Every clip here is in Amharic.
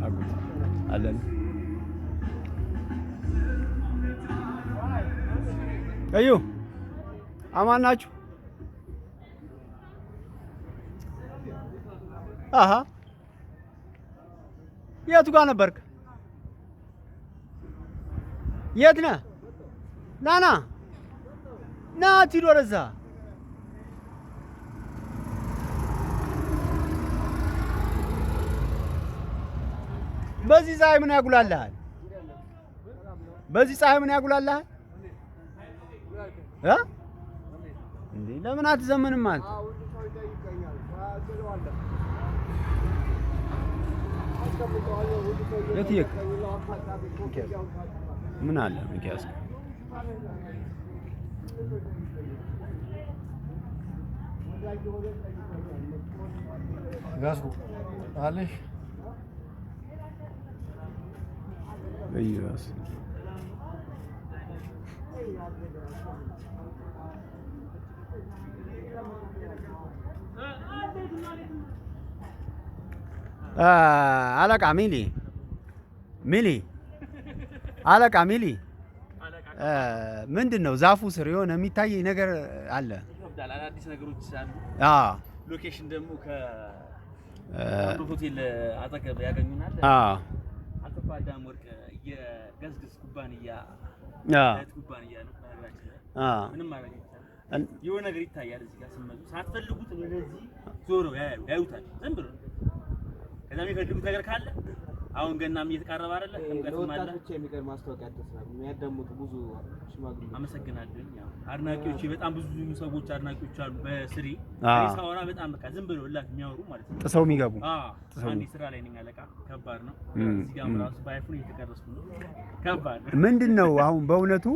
አጎት አለን። እዩ፣ አማን ናችሁ? አሀ፣ የቱ ጋር ነበርክ? የት ነህ? ና ና ና፣ አትሂድ ወደዛ። በዚህ ፀሐይ ምን ያጉላልሃል? በዚህ ፀሐይ ምን ያጉላልሃል? እ እንዴ፣ ለምን አትዘምንም አንተ? የት የት ምን አለ ሚኪያስ? ጋስኩ አለሽ። በየራስ አለቃ ሚሊ፣ ሚሊ፣ አለቃ ሚሊ፣ ምንድን ነው ዛፉ ስር የሆነ የሚታይ ነገር አለ። ይከብዳል። አዳዲስ ነገሮች አሉ። Location ደግሞ ከአምሮ ሆቴል አጠገብ ያገኙናል። አሰፋ አዳም ወርቅ የገዝግዝ ኩባንያ እህት ኩባንያ ነው። በነገራችን ላይ ምንም ማድረግ አይቻልም። የሆነ ነገር ይታያል እዚህ ጋር ስትመጡ፣ ሳትፈልጉት ወደዚህ ዞረው ያያሉ፣ ያዩታል ዝም ብሎ። ከዛ የሚፈልጉት ነገር ካለ፣ አሁን ገናም እየተቃረበ አይደለ? ጥምቀትም አለ። ለወጣት ብቻ የሚቀር ማስታወቂያ አትስራ። የሚያዳምጡ ብዙ ሽማግሌዎች። አመሰግናለሁ። ያው አድናቂዎች፣ በጣም ብዙ ሰዎች አድናቂዎች አሉ። በስሪ እኔ ሳወራ በጣም በቃ ዝም ብሎ እላፍ የሚያወሩ ማለት ነው። ጥሰው የሚገቡ። አዎ፣ አንዴ ስራ ላይ ነኝ አለቃ፣ ከባድ ነው። እዚህ ጋርም ራሱ በ iPhone እየተቀረጽኩ ነው። ከባድ ነው። ምንድን ነው አሁን በእውነቱ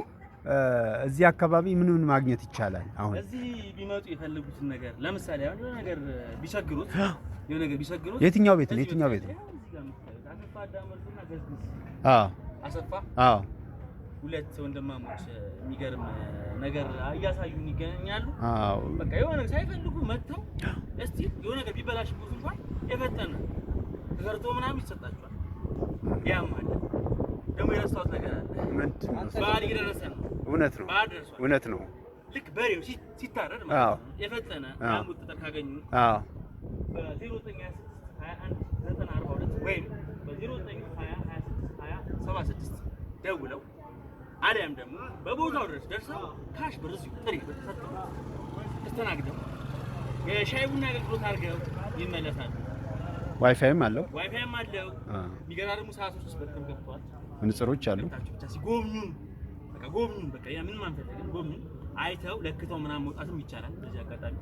እዚህ አካባቢ ምን ምን ማግኘት ይቻላል? አሁን እዚህ ቢመጡ የፈለጉትን ነገር፣ ለምሳሌ አሁን የሆነ ነገር ቢቸግሩት የትኛው ቤት ነው? የትኛው ቤት ነው? ይኸው እዚህ ጋር የምታዩት አሰፋ አዳም ወርቅና ገዝግዝ አሰፋ ሁለት ወንድማሞች የሚገርም ነገር እያሳዩን ይገኛሉ። በቃ የሆነ ነገር ሳይፈልጉ መጥተው እስቲ የሆነ ነገር ቢበላሽቦት እንኳን የፈጠነ ተሰርቶ ምናምን ይሰጣቸዋል። ያም አለ። ደግሞ የረሳሁት ነገር አለ። ምንድን ነው? በዓል እየደረሰ ነው። እውነት ነው። በዓል ደርሷል። እውነት ነው። ልክ በሬው ሲታረድ ማለት ነው። የፈጠነ የሐሞት ጠጠር ካገኙ በ0926 21 90 42 ወይም በ0920 26 20 76 ደውለው አሊያም ደግሞ በቦታው ድረስ ደርሰው cash ብር እዚሁ ጥሬ ብር ሰጥተው ተስተናግደው የሻይ ቡና አገልግሎት አድርገው ይመለሳሉ። ዋይፋይም አለው። ዋይፋይም አለው። የሚገራርሙ ሰዓቶች በጣም ገብተዋል። መነጽሮች አሉ። ገብታችሁ ብቻ ሲጎብኙን፣ በቃ ጎብኙን፣ በቃ ያ ምንም አንፈልግም፣ ጎብኙን። አይተው ለክተው ምናምን መውጣትም ይቻላል በዚህ አጋጣሚ።